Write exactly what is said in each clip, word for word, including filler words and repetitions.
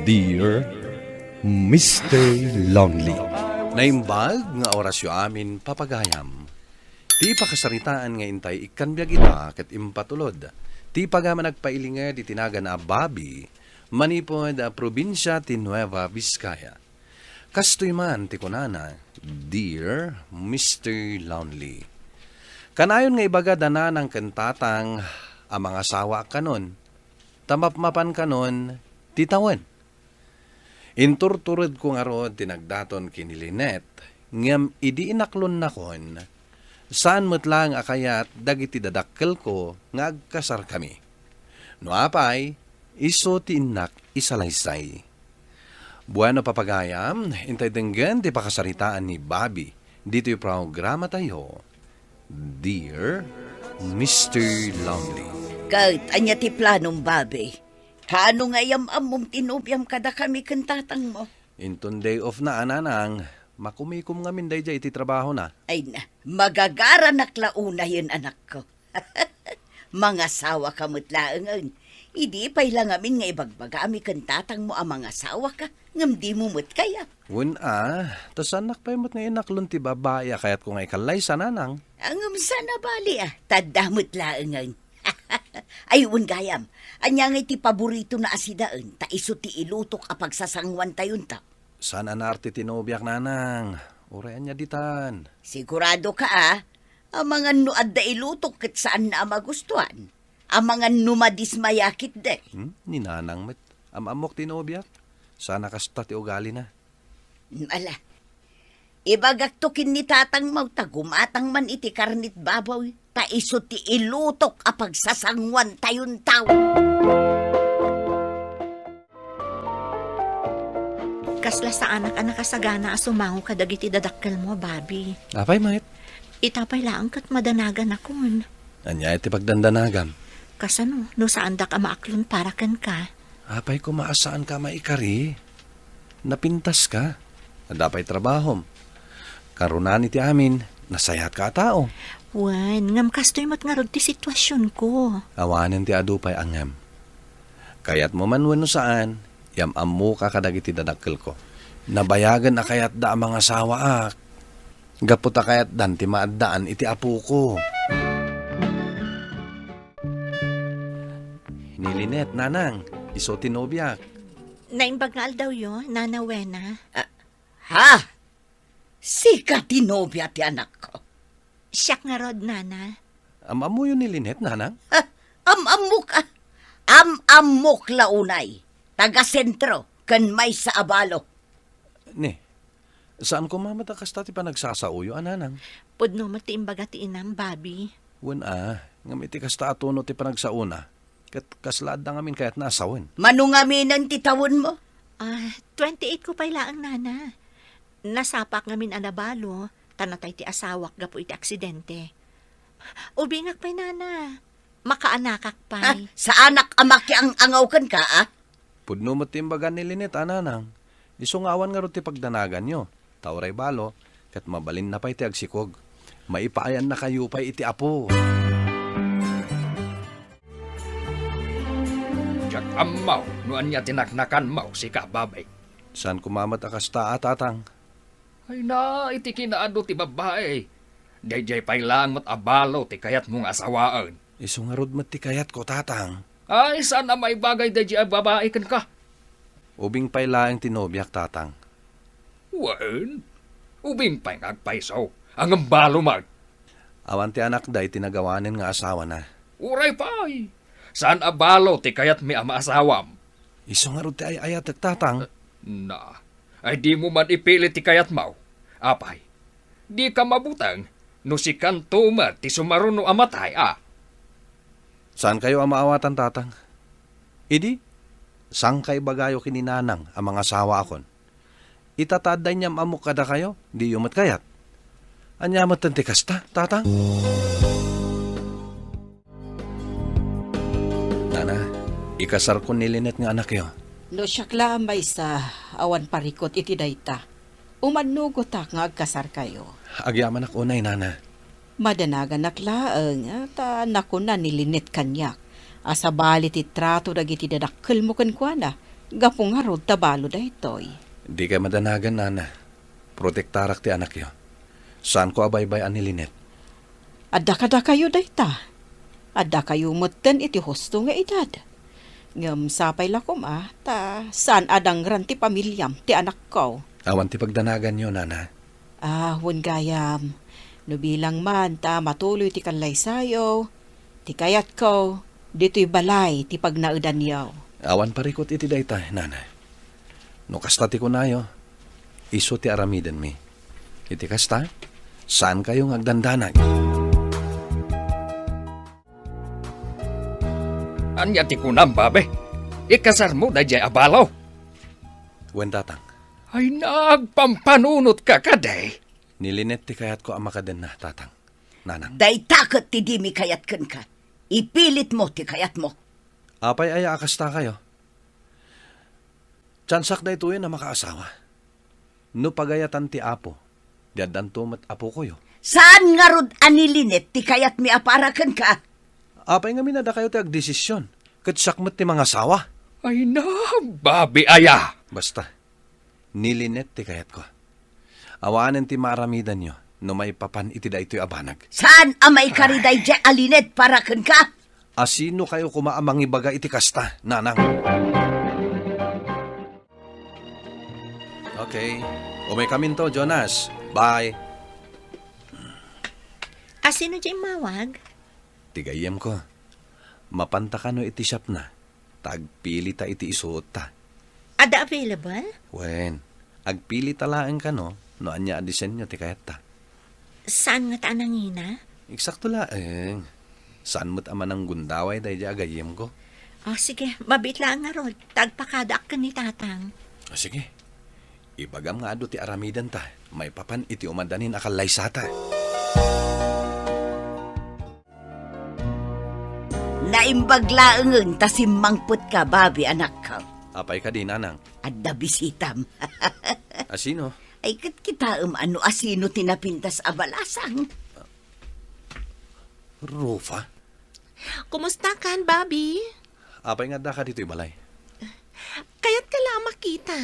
Dear Mister Lonely. Naimbag nga orasyo amin, papagayam. Ti pakasaritaan nga intay ikkan biag ita ket impatulod ti pagaman agpailinged iti nagan a Bobby manipud a probinsia ti Nueva Vizcaya. Kastoy man ti kunana, "Dear Mister Lonely." Kanayon nga ibaga da nanang ken tatang a mangasawaak kanon, ta mapmapan kanon ti tawen. Inturturedko ngarud ti nagdaton ken ni Lynette, ngem idi inaklonnakon, saan met laeng a kayat dagiti dadakkelko nga agkasarkami. No apay, isu ti innak isalaysay. Bueno, papagayam, intay denggen ti pakasaritaan ni Bobby ditoy programatayo, Dear Mister Lonely. Ket ania ti planom, Bobby? Haano nga iyam-ammom ti nobiam kadakami ken tatangmo? Inton day off na, a nanang, makumikom ngamin daydiay iti trabahona. Ay na, magagaranak la unayen, anakko. Mangasawaka met laengen. Idi pay la ngamin nga ibagbagami ken tatangmo a mangasawaka, ngem dimo met kayat. Wen a, ta saannak pay met nga inaklon ti babai a kayatko nga ikallaysa, nanang. Ngem saan a bali a, ta adda met laengen. Ay, wen gayam, ania ngay ti paboritona a sidaen, ta isu ti ilutok a pagsasanguantayonto. Saan a naarte ti nobiak, nanang. Uray ania ditan. Siguradoka a, amangan no adda ilutok ket saanna a magustuan. Amangan no madismaya ketdi. Hmm? Ni nanang met. Am-ammok ti nobiak. Saan a kasta ti ugalina. Hmm, ala. Ibagakto ken ni tatangmo ta gumatang man iti karnit baboy, ta isu ti ilutok a pagsasanguantayonto. Kasla saanak a nakasagana a sumango kadagiti dadakkelmo, Bobby. Apay met? Ita pay laeng ket madanaganakon. Ania ti pagdandanagam? Kasano, no saandak a maaklon para kenka? Apay koma a saanka a maikari? Napintaska. Adda pay trabahom. Karunan iti amin, nasayaat ka a tao. Wen, ngem kastoy met ngarud ti situasionko. Awanen ti adu pay a ngem. Kayatmo man wenno saan, yam-ammoka kadagiti dadakkelko. Nabayagen a kayatda a mangasawaak. Gapu ta kayatdan ti maaddaan iti apoko. Ni Lynette, nanang, isu ti nobiak. Naimbag nga aldawyo, Nana Wena. Ah, ha? Sika ti nobia ti anakko? Siak ngarud, Nana. Am-ammoyo ni Lynette, nanang? Ha? Am-ammok, ah. Am-ammok la unay. Taga-sentro, ken maysa a balo. Ni, saan koma met a kasta ti panagsasaoyo a nanang? Pudno met ti imbaga ti inam, Bobby. Wen a, ngem iti kasta a tono ti panagsaona, ket kasla adda ngamin kayatna a sawen. Mano ngaminen ti tawenmo? Ah, twenty-eight ko pay laeng, Nana. Nasapak ngamin a nabalo, ta natay ti asawak gapu iti aksidente. Ubingak pay, Nana. Makaanakak pay. Ha? Saanak a makiang-angaw kenka, a? Pudno met ti imbaga ni Lynette a nanang. Isu nga awan ngarud ti pagdanaganyo. Ta uray balo, ket mabalinna pay ti agsikog. Maipaayannakayo pay iti Apo. Diak ammo no ania ti naknakanmo, sika, Bobby. Saan koma met a kasta a, tatang? Ay na, iti kinaadu ti babbai. Daydiay pay laeng met a balo ti kayatmo nga asawaen. Isu ngarud met ti kayatko, tatang. Ay, saan a maibagay daydiay a babai kenka? Ubing pay laeng ti nobiak, tatang. Wen, ubing pay nga agpayso, ngem balo met. Awan ti anakda iti nagawanen nga asawana. Uray pay, saan a balo ti kayatmi a maasawam. Isu ngarud ti ay-ayatek, tatang. Na, ay dimo man ipili ti kayatmo. Apay, dika mabuteng no sikanto met ti sumaruno a matay, a? Saankayo a maawatan, tatang. Idi, sangka ibagayo ken ni nanang a mangasawaakon. Ita ta adda inyam-ammok kadakayo, diyo met kayat. Ania metten ti kasta, tatang? Nana, ikasarkon ni Lynette nga anakyo. No siak la a maysa, awan parikut iti dayta. Umannugotak nga agkasarkayo. Agyamanak unay, Nana. Madanaganak laeng, ta nakuna ni Lynette kaniak a sabali ti trato dagiti dadakkelmo kenkuana. Gapu ngarud ta balo daytoy. Dikay madanagan, Nana. Protektarak ti anakyo. Saanko a baybay-an ni Lynette. Adda kadakayo dayta. Addakayo metten iti husto nga edad. Ngem sapay la koma, ta saan a dangran ti pamiliam ti anakko. Awan ti pagdanaganyo, Nana. Ah, wen gayam. No bilang man ta matuloy ti kallaysayo, ti kayatko, ditoy balay ti pagnaedanyo. Awan parikut iti dayta, Nana. No kasta ti kunayo, isu ti aramidenmi. Iti kasta, saankayo nga agdandanag. Ania ti kunam, babe? Ikasarmo daydiay a balo? Wen, Tatang. Ay, nagpampanunotka kadi? Ni Lynette ti kayatko a makadenna, Tatang. Nanang. Dayta ket ti dimi kayat kenka. Ipilitmo ti kayatmo. Apay aya a kastakayo? Tiansak daytoyen a makaasawa. No pagayatan ti Apo, di addanto met apokoyo. Saan ngarud a ni Lynette ti kayatmi a para kenka? Apay ngamin a dakayo ti agdesisyon, ket siak met ti mangasawa? Ay na, babi aya! Basta, ni Lynette ti kayatko. Awanen ti maaramidanyo no maipapan iti daytoy a banag. Saan a maikari daydiay a Lynette para kenka? Asinokayo koma a mangibaga iti kasta, Nanang? Okay. Umay kaminto, Jonas. Bye. Asino diay immawag? Ti gayyemko. Mapanta kano iti shopna, ta agpilita iti isuotta. Adda available? Wen, agpilita laeng kano no ania a disenyo ti kayatta. Saan ngata a nangina? Eksakto laeng. Saan met a mananggundaway daydiay a gayyemko. O, sige, mabiit laeng ngarud, ta agpakadaak ken ni Tatang. O, sige. Ibagam nga adu ti aramidenta, maipapan iti umadanin a kallaysata. Naimbag laengen ta simmangpetka, babi, anakko. Apay kadi, Nanang? Adda bisitam. Asino? Ay, ket kitaem a no asino ti napintas a balasang. Rufa? Kumustakan, babi? Apay nga addaka ditoy balay? Kayatka la a makita.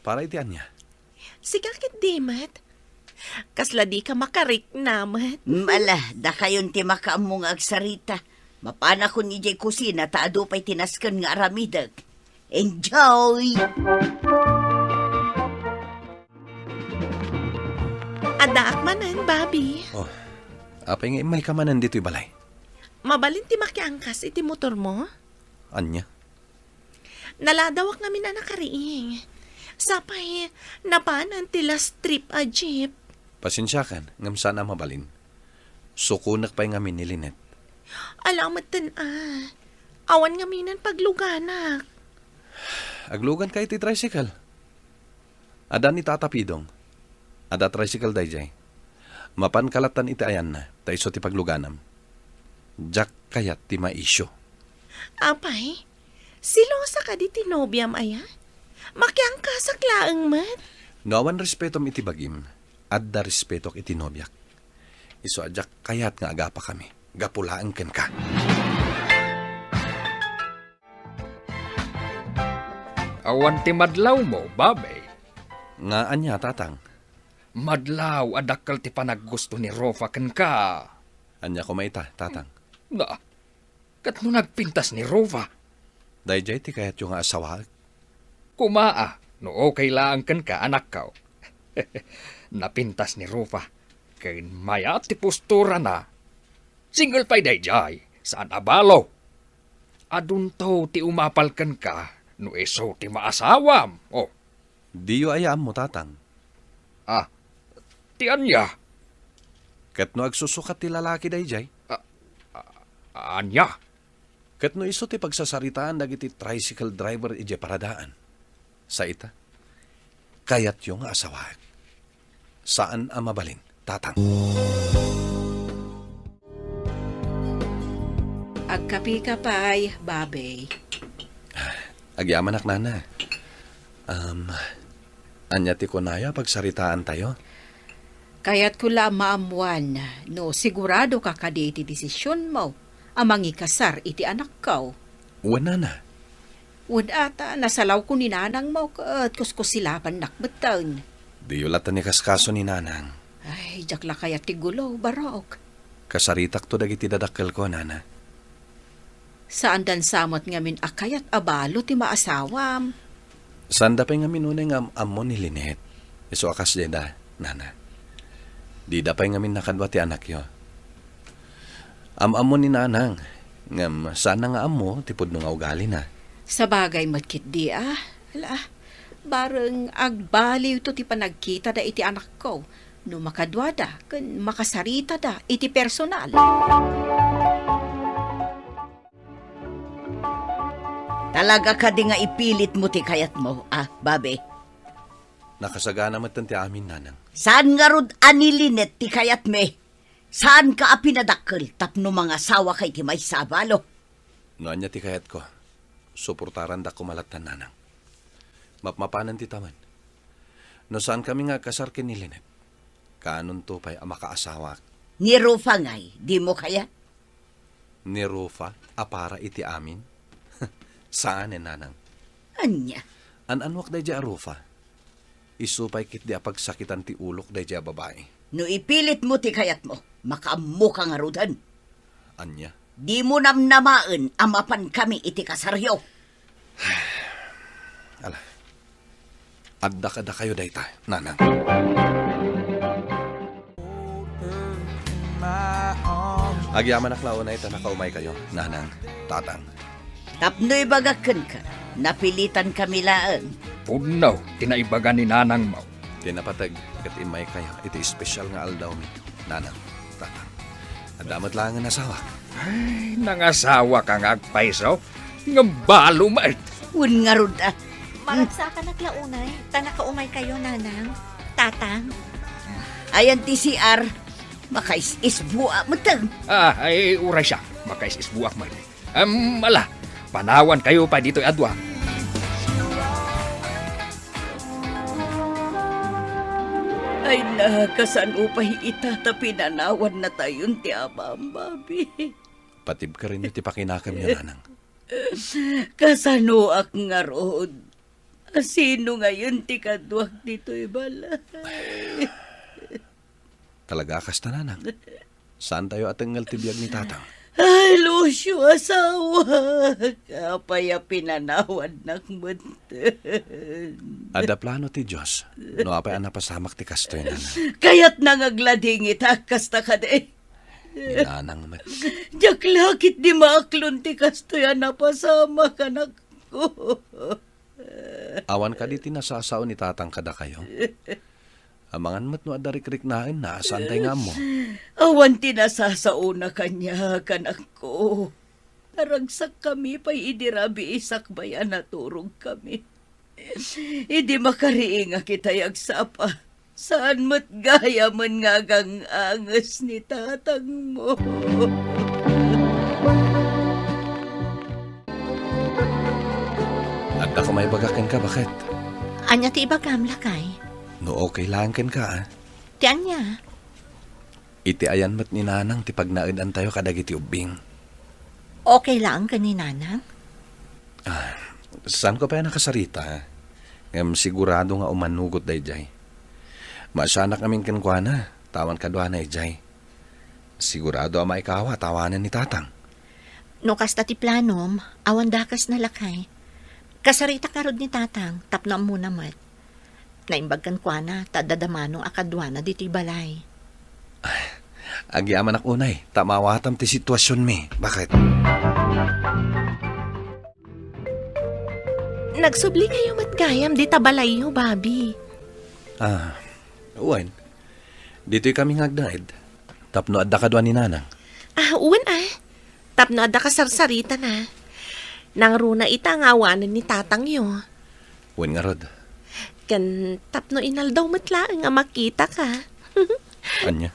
Para iti ania? Sika ket di met. Kasla dika makarikna met. Mala, dakayon ti makaammo nga agsarita. Mapanakon idiay kusina ta adu pay ti nasken nga aramidek. Enjoy! Addaak manen, Bobby. Oh, apay nga immayka manen ditoy balay? Mabalin ti makiangkas iti motormo? Ania? Naladawak ngamin a nakariing. Sapay, napanan ti last trip a jeep. Pasensiakan, ngem saan a mabalin. Sukonek pay ngamin ni Lynette. Ala metten a. Awan ngaminen pagluganak. Agluganka iti tricycle. Adda ni Tata Pidong. Adda tricycle daydiay. Mapanka lattan iti ayanna, ta isu ti pagluganam. Diak kayat ti maisyu. Apay, selosa kadi ti nobiam aya? Makiangkasak laeng met. No awan respetom iti bagim, adda respetok iti nobiak. Isu a diak kayat nga agapakami, gapu laeng kenka. Awan ti madlawmo, Bobby. Nga ania, Tatang? Madlaw a dakkel ti panaggusto ni Rufa kenka. Ania koma ita, Tatang? Na, ket no nagpintas ni Rufa? Daydiay ti kayatyo nga asawaek? Koma a, no okay laeng kenka, anakko. Napintas ni Rufa, ken mayat ti posturana. Single pay daydiay, saan a balo. Adunto ti umapal kenka no isu ti maasawam. Oh. Diyo aya ammo, Tatang? Ah, ti ania? Ket no agsusukat ti lalaki daydiay? Ah, ah, ania? Ket no isu ti pagsasaritaan dagiti tricycle driver idiay paradaan. Sa ita, kayatyo nga asawaek. Saan a mabalin, Tatang. Agkapika pay, Bobby. Agyamanak, Nana. Um, ania ti kunayo a pagsaritaantayo? Kayatko la a maammuan no sigurado ka kadi iti desisionmo a mangikasar iti anakko. Wen, Nana. Wen ata, nasalawko ni nanangmo ket kuskusilabannak metten. Diyo latta ni kaskaso ni nanang. Ay, diak la kayat ti gulo, Barok. Kasaritakto dagiti dadakkelko, nana. Saandan sa met ngamin a kayat a balo ti maasawam. Saanda pay ngamin unay nga am-ammo ni Lynette. Isu a kas dayta, nana. Dida pay ngamin nakadua ti anakyo. Am-ammo ni nanang, ngem saanna nga ammo ti pudno nga ugalina. Sabagay met ketdi a. Ala, bareng agbaliwto ti panagkitada iti anakko no makaduada ken makasaritada iti personal. Talaga kadi nga ipilitmo ti kayatmo, a, Bobby? Nakasagana metten ti amin, nanang. Saan ngarud a ni Lynette ti kayatmi? Saanka a pinadakkel tapno mangasawaka iti maysa a balo? No ania ti kayatko, suportarandakto latta, nanang. Mapmapanen ti tawen. No saankami nga agkasar ken ni Lynette, kaanonto pay a makaasawaak. Ni Rufa ngay, dimo kayat? Ni Rufa a para iti amin? Saanen, nanang. Ania? An-anuak daydiay a Rufa. Isu pay ketdi a pagsakitan ti ulok daydiay a babai. No ipilitmo ti kayatmo, makaammoka ngaruden. Ania? Dimo namnamaen a mapankami iti kasaryo. Ala. Adda kadakayo dayta, nanang. Agyamanak la unay ta nakaumaykayo, nanang, tatang. Tapno ibagak kenka, napilitankami laeng. Pudno ti naibaga ni nanangmo. Ti napateg ket immaykayo iti espesyal nga aldawmi, nanang, tatang. Adda met laengen asawak. Ay, nangasawaka nga agpayso? Ngem balo met. Wen ngarud a. Maragsakanak la unay, ta nakaumaykayo, nanang, tatang. Ayan ti C R, makais-isbuak metten. Ah, ay, uray siak, makais-isbuak met. Em, ala, panawankayo pay ditoy a dua. Ay, nakasano pay ita ta pinanawannatayon ti amam, Bobby? Patibkerenyo ti pakinakamyo, nanang. Kasanoak ngarud? A, sino ngayon ti kaduak ditoy balay? Talaga a kasta, nanang. Saantayo a tengngel ti biag ni tatang. Ay, Lucio, asawak, apay a pinanawannak metten? Adda plano ti Dios no apay a napasamak ti kastoy, nanang. Kayatna nga agladingit a kasta kadi? Ni nanang met. Diak la ketdi maaklon ti kastoy a napasamak, anakko. Awan kadi ti nasasao ni tatang kadakayo? Amangan met no adda rikriknaenna a saantay nga ammo. Awan ti nasasaona kaniak, anakko. Naragsakkami pay idi rabii sakbay a naturogkami. Idi makariingak itay agsapa, saan met gayamen nga agang-anges ni tatangmo. Adda ko maibaga kenka, baket. Ania ti ibagam, lakay? No okay laeng kenka, a. Ti ania? Iti ayan met ni nanang ti pagnaedantayo kadagiti ubbing. Okay laeng ken ni nanang? Ah, saanko pay a nakasarita, ngem sigurado nga umanugot daydiay. Maasianak amin kenkuana, ta awan kaduana idiay. Sigurado a maikawat awanen ni tatang. No kasta ti planom, awan dakesna, lakay. Kasaritak ngarud ni tatang, tapno ammona met. Naimbag kenkuana, ta adda damano a kaduana ditoy balay. Agyamanak unay, ta maawatam ti situasionmi. Baket? Nagsubli kayo met gayam dita balayyo, Bobby. Ah, wen. Ditoy kami nga agnaed. Tapno adda kadua ni nanang. Ah, wen, a. Tapno adda kasarsaritana. Nangruna ita nga awanen ni tatangyo. Wen ngarud. Ken tapno inaldaw met laeng a makitaka. Ania?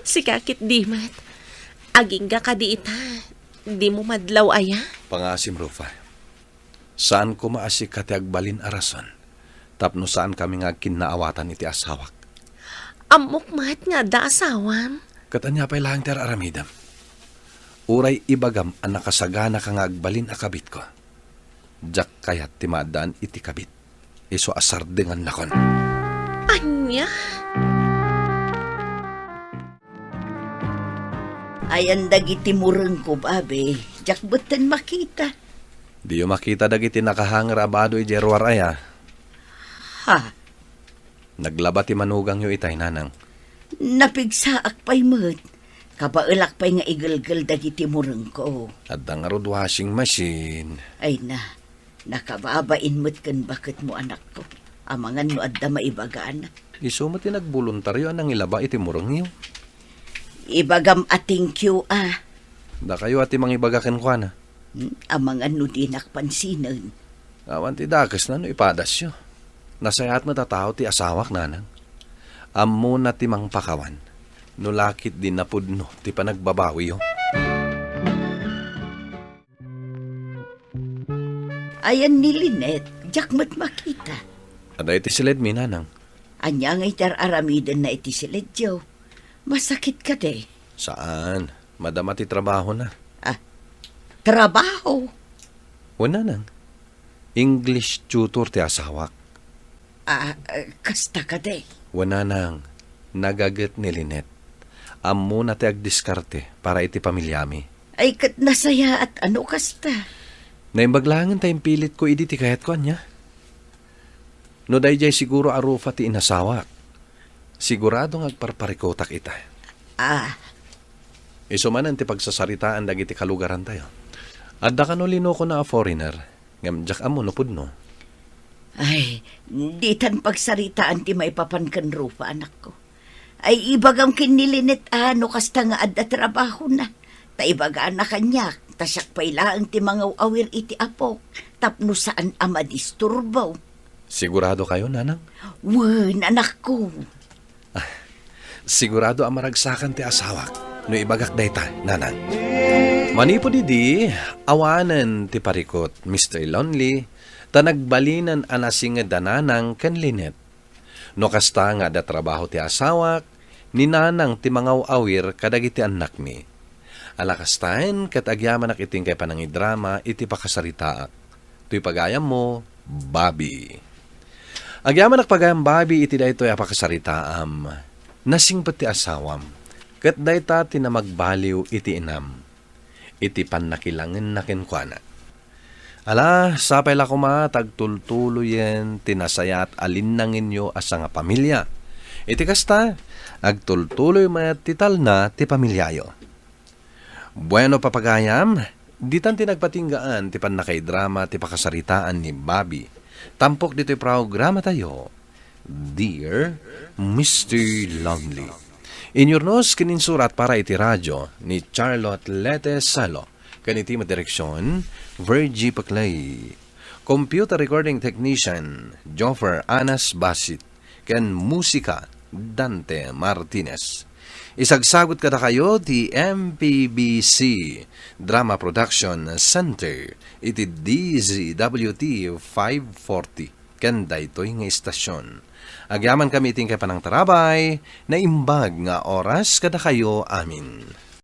Sika ketdi met. Agingga kadi ita. Dimo madlaw aya? Pangaasim, Rufa. Saan koma a sika ti agbalin a rason tapno saankami nga agkinnaawatan iti asawak. Ammok met nga adda asawam. Ket ania pay laeng ti ar-aramidem? Uray ibagam a nakasaganaka nga agbalin a kabitko. Diak kayat ti maaddaan iti kabit. Isu a sardengannakon. Ania? Ayan dagiti murengko, babe. Diak metten makita. Diyo makita dagiti nakahanger a bado idiay ruar aya? Ha? Naglaba ti manugangyo itay, nanang. Napigsaak pay met. Kabaelak pay nga igelgel dagiti murengko. Adda ngarud washing machine. Ay na, nakababain met ken baketmo, anakko. Amangan no adda maibagana. Isu met ti nagboluntario a nangilaba iti murengyo. Ibagam a thank you, a. Dakayo a ti mangibaga kenkuana. Hmm, amangan no dinak pansinen. Awan ti dakesna no ipadasyo. Nasayaat met a tao ti asawak, nanang. Ammona ti mangpakawan. No la ketdi napudno ti panagbabawiyo. Ayan ni Lynette, diak met makita. Adda iti siledmi, nanang. Ania nga iti ar-aramidenna iti siledyo? Masakit kadi? Saan. Madama ti trabahona. Ah, trabaho? Wen, nanang. English tutor ti asawak. Ah, eh, kasta kadi? Wen, nanang. Nagaget ni Lynette. Ammona ti agdiskarte para iti pamiliami. Ay, ket nasayaat a no kasta. Naimbag laengen ta impilitko idi ti kayatko, ania? No daydiay, siguro a rufa ti inasawak. Sigurado nga agparparikutak ita. Ah. Isu manen ti pagsasaritaan dagiti kalugarantayo. Adda kano linokona a foreigner, ngem diak ammo no pudno. Ay, ditan pagsaritaan ti maipapan ken rufa, anakko. Ay, ibagam ken ni Lynette a no kasta nga adda trabahona. Ta ibagana kaniak, ta siak pay laeng ti mangaw-awir iti apok, tapno saan a madisturbo. Sigurado kayo, nanang? Wen, anakko. Ah, sigurado a maragsakan ti asawak no ibagak dayta, nanang. Manipud idi, awanen ti parikut, Mister Lonely, ta nagbalinen a nasinged da nanang ken Lynette. No kasta nga adda trabaho ti asawak, ni nanang ti mangaw-awir kadagiti annakmi. Ala kastaen ket agyamanak iti inkay panangidrama iti pakasaritaak. Toy pagayammo, Bobby. Agyamanak pagayam, Bobby, iti daytoy a pakasaritaam. Nasingpet ti asawam, ket dayta ti namagbaliw iti inam. iti pannakilangenna kenkuana. Ala, sapay la koma ta agtultuloyen ti nasayaat a linnangenyo a sangapamilia. Iti kasta, agtultuloy met ti talna ti pamiliayo. Bueno, papagayam, ditan ti nagpatinggaan ti pannakaidrama ti pakasaritaan ni Bobby. Tampok ditoy programatayo, Dear Mister Lonely. Inyurnos ken insurat para iti radio ni Charlotte Lete Salo, ken iti met direksion, Virgie Paclay. Computer recording technician, Joffer Anas Basit, ken musika, Dante Martinez. Isagsagut kadakayo ti M P B C Drama Production Center iti D Z W T five forty. ken daytoy nga istasion. Agyamankami iti inkay panangtarabay, naimbag nga oras kadakayo amin.